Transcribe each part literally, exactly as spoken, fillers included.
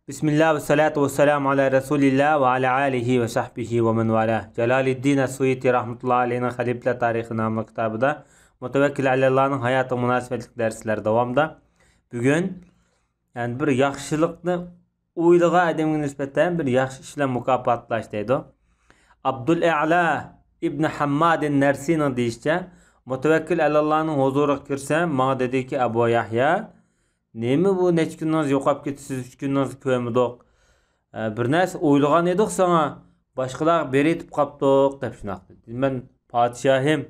بىسمىللا ۋەسسالاتۇ ۋەسسالامۇ ئالا رەسۇلىللا ۋە ئالا ئالىھى ۋە سەھبىھى ۋە مەن ۋالا. جالالىددىن ئەس-سۇيۇتى رەھمەتۇللا ئەلەيھىنىڭ خەلىپىلەر تارىخى ناملىق كىتابىدا مۇتەۋەككىل ئەلەللانىڭ ھاياتىغا مۇناسىۋەتلىك دەرسلەر داۋامىدا بۈگۈن، يەنى بىر ياخشىلىقنى ئويلىغان ئادەمگە نىسبەتەن بىر ياخشى ئىش بىلەن مۇكاپاتلاش دەيدۇ. ئابدۇل ئەلا ئىبنى ھەممادىن نەرسىنىڭ دېيىشىچە، مۇتەۋەككىل ئەلەللانىڭ ھۇزۇرىغا كىرسەم، ماڭا دېدىكى، ئەبۇ يەھيا، نېمە بۇ نەچچە كۈنىڭىز يوقاپ كېتىسىز، ئۈچ كۈنىڭىزنى كۆرمىدۇق. ئە، بىر نەرسە ئويلىغان ئىدۇق ساڭا، باشقىلارغا بېرىۋېتىپ قاپتۇق، دەپ شۇنداق دېدى. مەن، پادىشاھىم،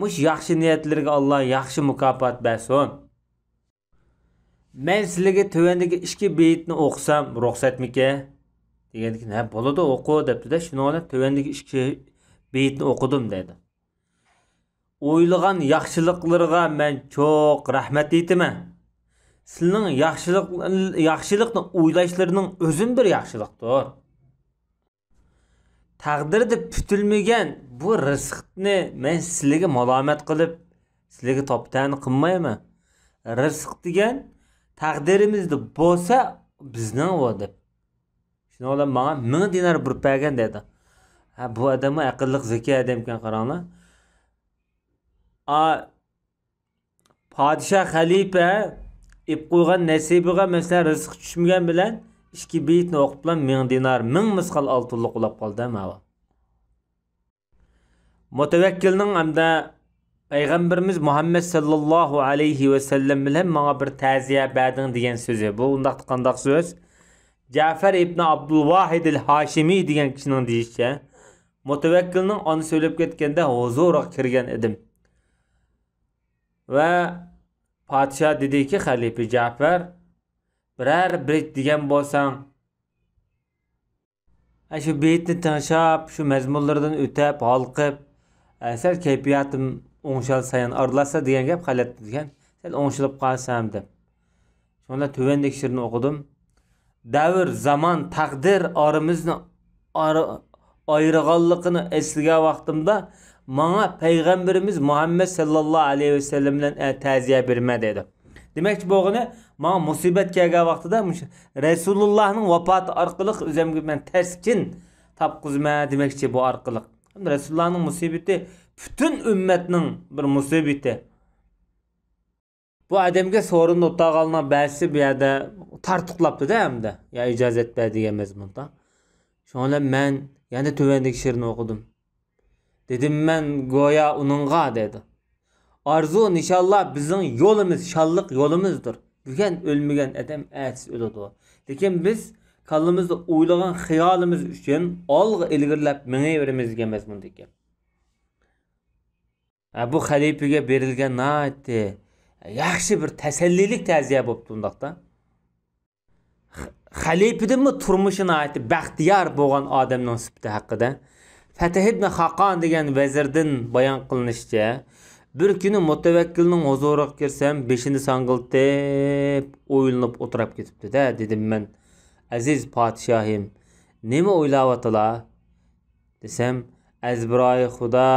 مۇشۇ ياخشى نىيەتلىرىگە ئاللا ياخشى مۇكاپات بەرسۇن. مەن سىلىگە تۆۋەندىكى ئىككى بېيىتنى ئوقۇسام رۇخسەتمىكى؟ دېگەندىكىن، ھە، بولىدۇ، ئوقۇ، دەپتۇ-دە، شۇنىڭ بىلەن تۆۋەندىكى ئىككى بېيىتنى ئوقۇدۇم، دەيدۇ. ئويلىغان ياخشىلىقلىرىغا مەن چوق رەھمەت ئېيتىمەن. سىلىنىڭ ياخشىلىق، ياخشىلىقنى ئويلاشلىرىنىڭ ئۆزىمۇ بىر ياخشىلىقتۇر. تەقدىردە پۈتۈلمىگەن بۇ رىزىقنى مەن سىلىگە مالامەت قىلىپ، سىلىگە تاپا-تەنە قىلمايمەن. رىزىق دېگەن تەقدىرىمىزدە بولسا بىزنىڭ ئۇ، دەپ. شۇنىڭ بىلەن ماڭا مىڭ دىنار بېرىپ بەرگەن، دەيدۇ. ھە، بۇ ئادەممۇ ئەقىللىق، زېكىي ئادەمكەن، قاراڭلار. ئا، پادىشاھ خەلىپە ئېلىپ قويغان نەسىبىغا، مەسىلەن، رىزىق چۈشمىگەن بىلەن ئىككى بېيىتنى ئوقۇپلا مىڭ دىنار، مىڭ مىسقال ئالتۇنلۇق بولاپ قالدى، ماۋۇ. مۇتەۋەككىلنىڭ ھەمدە پەيغەمبىرىمىز مۇھەممەد سەللەللاھۇ ئەلەيھى ۋەسەللەم بىلەن ماڭا بىر تەزىيە بەردىڭ دېگەن سۆزى. بۇ ئۇنداقتا قانداق سۆز؟ جەفەر ئىبنى ئابدۇلۋاھىدىل ھاشىمىي دېگەن كىشىنىڭ دېيىشىچە، مۇتەۋەككىلنىڭ ئانىسى ئۆلۈپ كەتكەندە ھۇزۇرىغا كىرگەن ئىدىم. ۋە پادىشاھ دېدىكى، خەلىپە جەفەر، بىرەر بېيىت دېگەن بولساڭ، ھە، شۇ بېيىتنى تىڭشاپ، شۇ مەزمۇنلىرىدىن ئۆتەپ، ھالقىپ، ھە، سەل كەيپىياتىم ئوڭشالسا يەنە ئارىلاشسا دېگەن گەپ غەلەت دېگەن. سەل ئوڭشىلىپ قالسام دەپ. شۇڭا تۆۋەندىكى شېئىرنى ئوقۇدۇم. دەۋر، زامان، تەقدىر ئارىمىزنى ئار-، ئايرىغانلىقىنى ئەسلىگەن ۋاقتىمدا، ماڭا پەيغەمبىرىمىز مۇھەممەد سەللەللاھۇ ئەلەيھى ۋەسەللەم بىلەن، ئە، تەزىيە بېرىمەن، دەيدۇ. دېمەكچى بولغىنى، ماڭا مۇسىبەت كەلگەن ۋاقتىدا مۇشۇ رەسۇلۇللاھنىڭ ۋاپاتى ئارقىلىق ئۆزۈمگە مەن تەسكىن تاپقۇزىمەن دېمەكچى بۇ ئارقىلىق. رەسۇلۇللاھنىڭ مۇسىبىتى پۈتۈن ئۈممەتنىڭ بىر مۇسىبىتى. بۇ ئادەمگە سورۇندا ئولتۇرغانلارنىڭ بەزىسى بۇ يەردە تارتۇقلاپتۇ-دە ئەمدى. يا ئىجازەت بەر دېگەن مەزمۇندا. شۇنىڭ بىلەن مەن يەنە تۆۋەندىكى شېئىرنى ئوقۇدۇم. دېدىم مەن گويا ئۇنىڭغا، دەيدۇ. ئارزۇ، نىشانلار بىزنىڭ يولىمىز، شانلىق يولىمىزدۇر. بۈگۈن ئۆلمىگەن ئادەم ئەتىسى ئۆلىدۇ. لېكىن بىز كاللىمىزدا ئويلىغان خىيالىمىز ئۈچۈن ئالغا ئىلگىرىلەپ مېڭىۋېرىمىز دېگەن مەزمۇندا ئىكەن. ھە، بۇ خەلىپىگە بېرىلگەن ناھايىتى ياخشى بىر تەسەللىلىك تەزىيە بوپتۇ ئۇنداقتا. خ-، خەلىپىدىنمۇ تۇرمۇشى ناھايىتى بەختىيار بولغان ئادەمنىڭ سۈپىتى ھەققىدە فەتھ ئىبن خاقان دېگەن ۋەزىردىن بايان قىلىنىشىچە، بىر كۈنى مۇتەۋەككىلنىڭ ھۇزۇرىغا كىرسەم، بېشىنى ساڭگىلىتىپ، ئويلىنىپ ئولتۇرۇپ كېتىپتۇ-دە، دېدىم مەن، ئەزىز پادىشاھىم، نېمە ئويلاۋاتىلا؟ دېسەم، ئەزبىرايى خۇدا،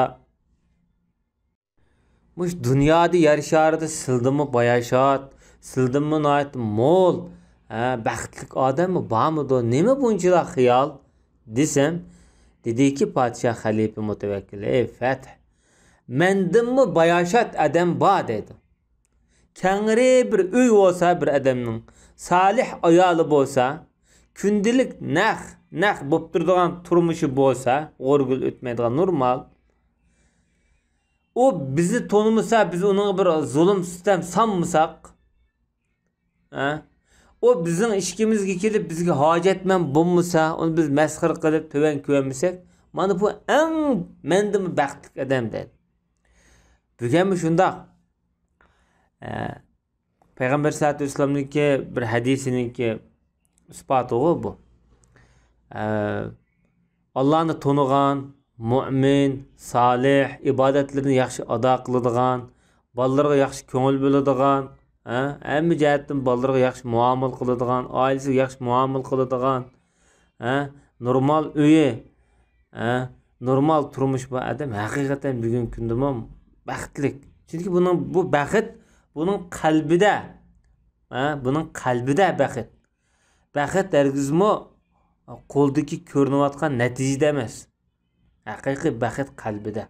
مۇشۇ دۇنيادا يەر شارىدا سىلدىنمۇ باياشات، سىلدىنمۇ ناھايىتى مول، ھە، بەختلىك ئادەممۇ بارمىدۇ؟ نېمە بۇنچىلا خىيال؟ دېسەم، دېدىكى پادىشاھ خەلىپە مۇتەۋەككىل، ئەي فەتھ، مەندىنمۇ باياشات ئادەم بار، دەيدۇ. كەڭرى بىر ئۆي بولسا بىر ئادەمنىڭ، سالىھ ئايالى بولسا، كۈندىلىك نەق، نەق بولۇپ تۇرىدىغان تۇرمۇشى بولسا، غورىگىل ئۆتمەيدىغان نورمال. ئۇ بىزنى تونۇمىسا، بىز ئۇنىڭغا بىر زۇلۇم، سىتەم سالمىساق، ھە؟ ئۇ بىزنىڭ ئىشىكىمىزگە كېلىپ، بىزگە ھاجەتمەن بولمىسا، ئۇنى بىز مەسخىرە قىلىپ، تۆۋەن كۆرمىسەك، مانا بۇ ئەڭ مەندىنمۇ بەختلىك ئادەم، دەيدۇ. بۈگۈنمۇ شۇنداق. ھە. پەيغەمبەر سەللەللاھۇ ئەلەيھى ۋەسەللەمنىڭكى بىر ھەدىسىنىڭكى ئىسپاتىغۇ بۇ. ئە، ئاللانى تونۇغان، مۇئمىن، سالىھ، ئىبادەتلىرىنى ياخشى ئادا قىلىدىغان، بالىلىرىغا ياخشى كۆڭۈل بۆلىدىغان، ھە، ھەممە جەھەتتىن بالىلىرىغا ياخشى مۇئامىلە قىلىدىغان، ئائىلىسىگە ياخشى مۇئامىلە قىلىدىغان، ھە، نورمال ئۆيى، ھە، نورمال تۇرمۇش بار ئادەم ھەقىقەتەن بۈگۈنكى كۈندىمۇ بەختلىك. چۈنكى بۇنىڭ، بۇ بەخت بۇنىڭ قەلبىدە، ھە، بۇنىڭ قەلبىدە بەخت. بەخت ھەرگىزمۇ قولدىكى كۆرۈنۈۋاتقان نەتىجىدە ئەمەس. ھەقىقىي بەخت قەلبىدە.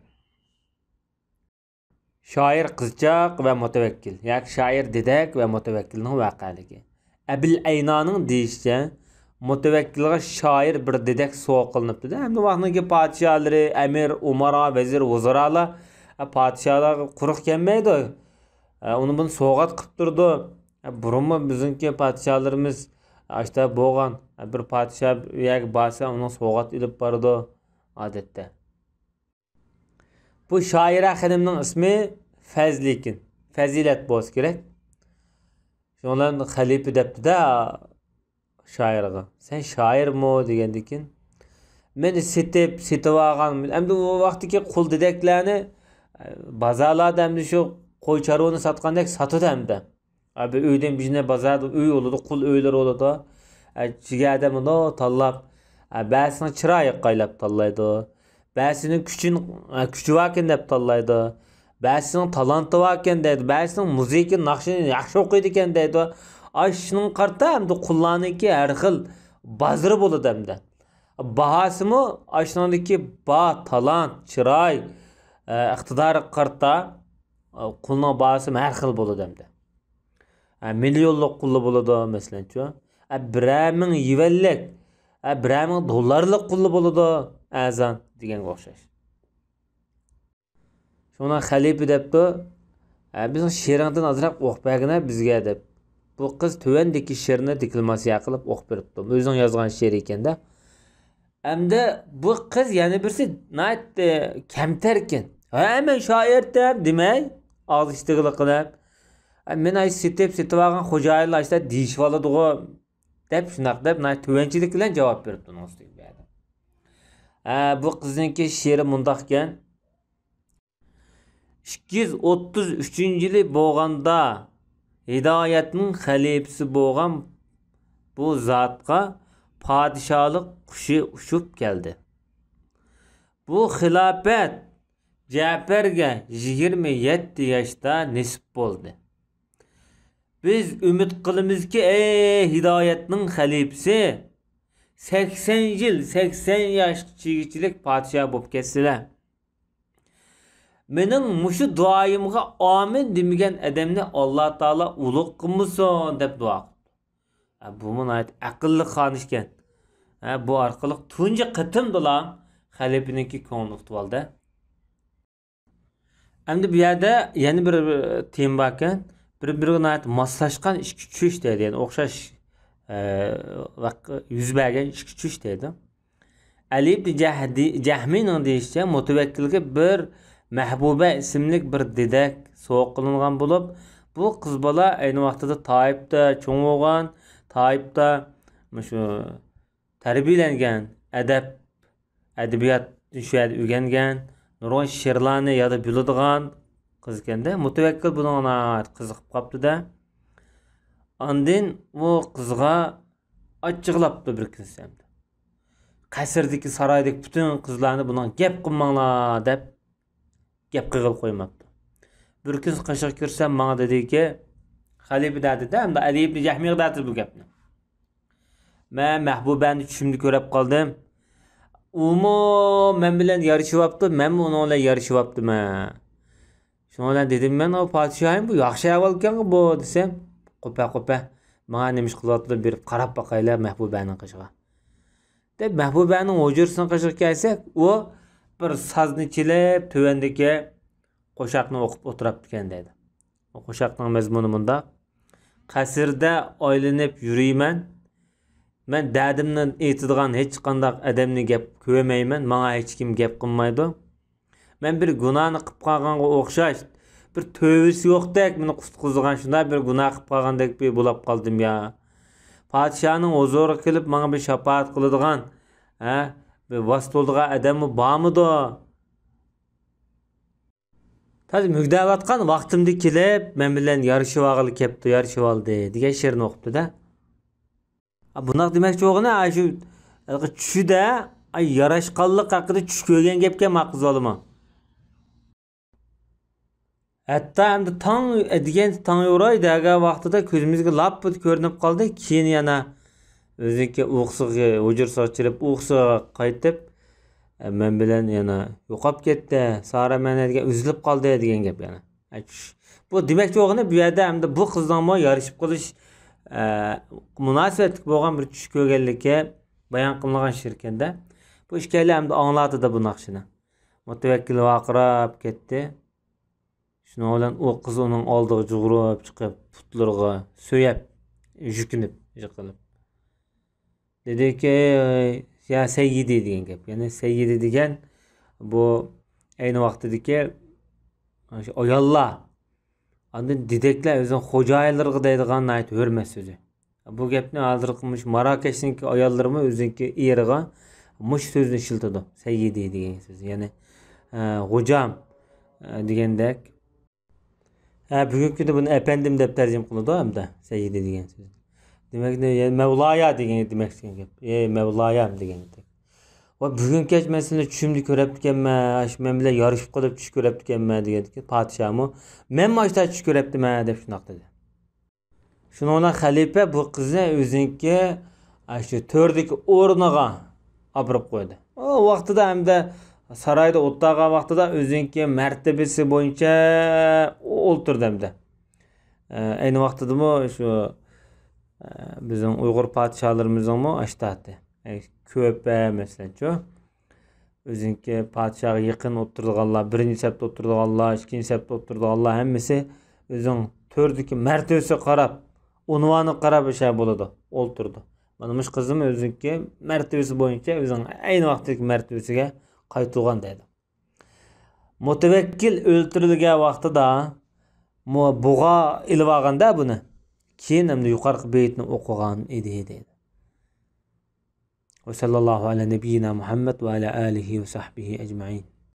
شائىر قىزچاق ۋە مۇتەۋەككىل ياكى شائىر دېدەك ۋە مۇتەۋەككىلنىڭ ۋەقەلىكى. ئەبىل ئەينانىڭ دېيىشىچە، مۇتەۋەككىلغا شائىر بىر دېدەك سوۋغا قىلىنىپتۇ-دە، ھەمدە ۋاقتىنىڭكى پادىشاھلىرى، ئەمىر، ئۇمارا، ۋەزىر، ۋۇزۇرالار، ئە، پادىشاھلارغا قۇرۇق كەلمەيدۇ. ئە، ئۇنى بۇنى سوۋغات قىلىپ تۇرىدۇ. ئە، بۇرۇنمۇ بىزنىڭكى پادىشاھلىرىمىز ئاشتا بولغان. ئە، بىر پادىشاھ بىر يەرگە بارسا، ئۇنىڭ سوۋغات ئېلىپ بارىدۇ، ئادەتتە. بۇ شائىرە خېنىمنىڭ ئىسمى فەزلىكىن، پەزىلەت بولسا كېرەك. شۇنىڭ بىلەن خەلىپە دەپتۇ-دە شائىرغا، «سەن شائىرمۇ؟» دېگەندىن كېيىن، «مېنى سېتىپ، سېتىۋالغان»، ئەمدى ئۇ ۋاقىتتىكى قۇل دېدەكلەرنى، ئە، بازارلاردا ئەمدى شۇ قوي چارۋىنى ساتقاندەك ساتىدۇ ئەمدى. ئا، بىر ئۆيدىن بىر يەنە بازاردا ئۆي بولىدۇ، قۇل ئۆيلىرى بولىدۇ. ئا، ئىچىگە ئادەم مۇنداق تاللاپ، ئا، بەزىسىنىڭ چىرايىغا قايلاپ تاللايدۇ. بەزىسىنىڭ كۈچىن-، ئا، كۈچى باركەن دەپ تاللايدۇ. بەزىسىنىڭ تالانتى باركەن دەيدۇ. بەزىسىنىڭ مۇزىكا ناخشىنى ياخشى ئوقۇيدىكەن دەيدۇ. ئاشۇنىڭغا قارىتا ئەمدى قۇللارنىڭكى ھەر خىل بازىرى بولىدۇ ئەمدى. باھاسىمۇ ئاشۇنىڭدىكى باھ، تالانت، چىراي، ئە، ئىقتىدارىغا قارىتا، ئە، قۇلنىڭ باھاسىمۇ ھەر خىل بولىدۇ ئەمدى. ئە، مىليونلۇق قۇللا بولىدۇ، مەسىلەنچۇ. ئە، بىرەر مىڭ يۈەنلىك، ئە، بىرەر مىڭ دوللارلىق قۇللا بولىدۇ، ئەرزان دېگەنگە ئوخشاش. شۇڭا خەلىپە دەپتۇ، «ئە، بىزنىڭ شېئىرىڭدىن ئازراق ئوقۇپ بەرگىنە بىزگە» دەپ. بۇ قىز تۆۋەندىكى شېئىرنى دېكلاماتسىيە قىلىپ ئوقۇپ بېرىپتۇ. ئۆزىنىڭ يازغان شېئىرى ئىكەن-دە. ئەمدى بۇ قىز يەنە بىرسى ناھايىتى كەمتەركىن. «ھە، مەن شائىرتەم» دېمەي، ئاغزى ئىشتىغىلى قىلىپ، «ئە، مېنى ئاي سېتىپ، سېتىۋالغان خوجايىنلار ئاشتا دېيىشىۋالىدىغۇ» دەپ، شۇنداق دەپ، ناھايىتى تۆۋەنچىلىك بىلەن جاۋاب بېرىپتۇ ئۇنىڭ ئۈستىگە بۇ يەردە. ھە، بۇ قىزنىڭكى شېئىرى مۇنداق ئىكەن. ئىككى يۈز ئوتتۇز ئۈچىنچى يىلى بولغاندا، ھىدايەتنىڭ خەلىپىسى بولغان بۇ زاتقا پادىشاھلىق قۇشى ئۇچۇپ كەلدى. بۇ خىلاپەت جەپەرگە يىگىرمە يەتتە ياشتا نېسىپ بولدى. بىز ئۈمىد قىلىمىزكى، ئەي ھىدايەتنىڭ خەلىپىسى، سەكسەن يىل، سەكسەن ياشقىچىلىك پادىشاھ بولۇپ كەتسىلە. مېنىڭ مۇشۇ دۇئايىمغا ئامىن دېمىگەن ئادەمنى ئاللا تائالا ئۇلۇغ قىلمىسۇن، دەپ دۇئا قىپتۇ. ھە، بۇمۇ ناھايىتى ئەقىللىق خانىش ئىكەن. ھە، بۇ ئارقىلىق تۇنجى قېتىمدىلا خەلىپىنىڭكى كۆڭلىنى ئۇتۇۋالدى. ئەمدى بۇ يەردە يەنە بىر، بىر تېما باركەن. بىر-بىرىگە ناھايىتى ماسلاشقان ئىككى چۈش دەيدۇ. يەنى ئوخشاش، ئە، ۋەق-، يۈز بەرگەن ئىككى چۈش دەيدۇ. ئەلى ئىبنى جەھدى-، جەھمىنىڭ دېيىشىچە، مۇتەۋەككىلگە بىر مەھبۇبە ئىسىملىك بىر دېدەك سوۋغا قىلىنغان بولۇپ، بۇ قىز بالا ئەينى ۋاقتىدا تائىپتا چوڭ بولغان، تائىپتا مۇشۇ تەربىيەلەنگەن، ئەدەپ، ئەدەبىيات شۇ يەردە ئۆگەنگەن، نۇرغۇن شېئىرلارنى يادلاپ بىلىدىغان قىز ئىكەن-دە. مۇتەۋەككىل بۇنىڭغا ناھايىتى قىزىقىپ قاپتۇ-دە. ئاندىن ئۇ قىزغا ئاچچىقلاپتۇ بىر كۈنسى ئەمدى. «قەسىردىكى، سارايدىكى پۈتۈن قىزلارنى بۇنىڭغا گەپ قىلماڭلار» دەپ، گەپ قىلغىلى قويماپتۇ. بىر كۈنسى قېشىغا كىرسەم، ماڭا دېدىكى، خەلىپە دەدى-دە، ئەمدى ئەلى ئىبنى جەھمىيغا دەتتى بۇ گەپنى. «مەن مەھبۇبەنى چۈشۈمدە كۆرۈپ قالدىم. ئۇمۇ مەن بىلەن يارىشىۋاپتۇ، مەنمۇ ئۇنىڭ بىلەن يارىشىۋاپتىمەن. شۇنىڭ بىلەن دېدىم مەن، ئۇ پادىشاھىم، بۇ ياخشى ئەھۋالكەنغۇ بۇ» دېسەم، «قوپە، قوپە، ماڭا نېمە ئىش قىلىۋاتىدۇ، بېرىپ قاراپ باقايلى مەھبۇبەنىڭ قېشىغا» دەپ، مەھبۇبەنىڭ ھۇجرىسىنىڭ قېشىغا كەلسەك، ئۇ بىر سازنى چېلىپ، تۆۋەندىكى قوشاقنى ئوقۇپ ئولتۇرۇپتىكەن دەيدۇ. ئۇ قوشاقنىڭ مەزمۇنى مۇنداق: «قەسىردە ئايلىنىپ يۈرىمەن. مەن دەردىمنى ئېيتىدىغان ھېچقانداق ئادەمنى گەپ كۆرمەيمەن. ماڭا ھېچكىم گەپ قىلمايدۇ. مەن بىر گۇناھنى قىلىپ قالغانغا ئوخشاش، بىر تۆۋىسى يوقتەك مېنى قۇتقۇزىدىغان شۇنداق بىر گۇناھ قىلىپ قالغاندەك بىر بولاپ قالدىم يا. پادىشاھنىڭ ھۇزۇرىغا كېلىپ ماڭا بىر شاپائەت قىلىدىغان، ھە، بىر ۋاسىتە بولىدىغان ئادەممۇ بارمىدۇ؟ تازا مۈگدەۋاتقان ۋاقتىمدا كېلىپ، مەن بىلەن يارىشىۋالغىلى كەپتۇ، يارىشىۋالدى» دېگەن شېئىرنى ئوقۇپتۇ-دە. ئا، بۇنداق دېمەكچى بولغىنى، ئا، شۇ ھېلىقى چۈشىدە، ئا، ياراشقانلىق ھەققىدە چۈش كۆرگەن گەپكەن ما قىز بالىمۇ. ھەتتا ئەمدى تاڭ دېگەن تاڭ يوراي دەگەن ۋاقتىدا كۆزىمىزگە لاپپىدە كۆرۈنۈپ قالدى. كېيىن يەنە ئۆزىنىڭكى ئۇيقۇسىغا، ھۇجرىسىغا كىرىپ، ئۇيقۇسىغا قايتىپ، ئە، مەن بىلەن يەنە يوقاپ كەتتى، سارا مەنە دېگەن ئۈزۈلۈپ قالدى دېگەن گەپ يەنە. ئە، چۈش. بۇ دېمەكچى بولغىنى، بۇ يەردە ئەمدى بۇ قىزنىڭمۇ يارىشىپ قېلىش، ئە، مۇناسىۋەتلىك بولغان بىر چۈش كۆرگەنلىكى بايان قىلىنغان شېئىركەندە. بۇ ئىككىيلەن ئەمدى ئاڭلاتىدۇ بۇ ناخشىنى. مۇتەۋەككىل ۋارقىراپ كەتتى. شۇنىڭ بىلەن ئۇ قىز ئۇنىڭ ئالدىغا جۇغۇرۇپ چىقىپ، پۇتلىرىغا سۆيەپ، يۈكۈنۈپ، يىقىلىپ. دېدىكى، يا سەييىدى دېگەن گەپ. يەنى سەييىدى دېگەن بۇ ئەينى ۋاقتىدىكى شۇ ئاياللار. ئاندىن دېدەكلەر ئۆزىنىڭ خوجايىنلىرىغا دەيدىغان ناھايىتى ھۆرمەت سۆزى. بۇ گەپنى ھازىرقى مۇشۇ ماراكەشنىڭكى ئاياللىرىمۇ ئۆزىنىڭكى ئېرىغا مۇشۇ سۆزنى ئىشلىتىدۇ. سەييىدى دېگەن سۆز. يەنى، ئە، غوجام، ئە، دېگەندەك. ھە، بۈگۈنكى كۈندە بۇنى ئەپەندىم دەپ تەرجىمە قىلىدۇ ھەمدە سەييىدى دېگەن سۆز. دېمەك، يەنى مەۋلايا دېگەن دېمەكچى گەپ. ئەي مەۋلايام دېگەندەك. ۋە بۈگۈن كەچ مەن سېنى چۈشۈمدە كۆرەپتىكەنمەن، ئاشۇ مەن بىلەن يارىشىپ قېلىپ چۈش كۆرەپتىكەنمەن دېگەندىكىن پادىشاھمۇ، مەنمۇ ئاشۇنداق چۈش كۆرەپتىمەن دەپ شۇنداق دېدى. شۇنىڭ بىلەن خەلىپە بۇ قىزنى ئۆزىنىڭكى ئاشۇ تۆردىكى ئورنىغا ئاپىرىپ قويدى. ئۇ ۋاقتىدا ھەمدە سارايدا ئولتۇرغان ۋاقتىدا ئۆزىنىڭكى مەرتىۋىسى بويىچە ئولتۇردى ھەمدە. ئەينى ۋاقتىدىمۇ شۇ، ئە، بىزنىڭ ئۇيغۇر پادىشاھلىرىمىزنىڭمۇ ئاشتاتى. ئەي، كۆپە، مەسىلەنچۇ، ئۆزىنىڭكى پادىشاھقا يېقىن ئولتۇرىدىغانلار، بىرىنچى سەپتە ئولتۇرىدىغانلار، ئىككىنچى سەپتە ئولتۇرىدىغانلار ھەممىسى ئۆزىنىڭ تۆردىكى مەرتىۋىسىگە قاراپ، ئۇنۋانىغا قاراپ ئىشە بولىدۇ، ئولتۇرىدۇ. مانا مۇشۇ قىزمۇ ئۆزىنىڭكى مەرتىۋىسى بويىچە ئۆزىنىڭ ئەينى ۋاقتىدىكى مەرتىۋىسىگە قايتۇرغان دەيدۇ. مۇتەۋەككىل ئۆلتۈرۈلگەن ۋاقتىدا مۇ-، بۇغا ئېلىۋالغاندا بۇنى، كېيىن ئەمدى يۇقىرىقى بېيىتنى ئوقۇغان ئىدى، دەيدۇ. وصلى الله على نبينا محمد وعلى آله وصحبه أجمعين.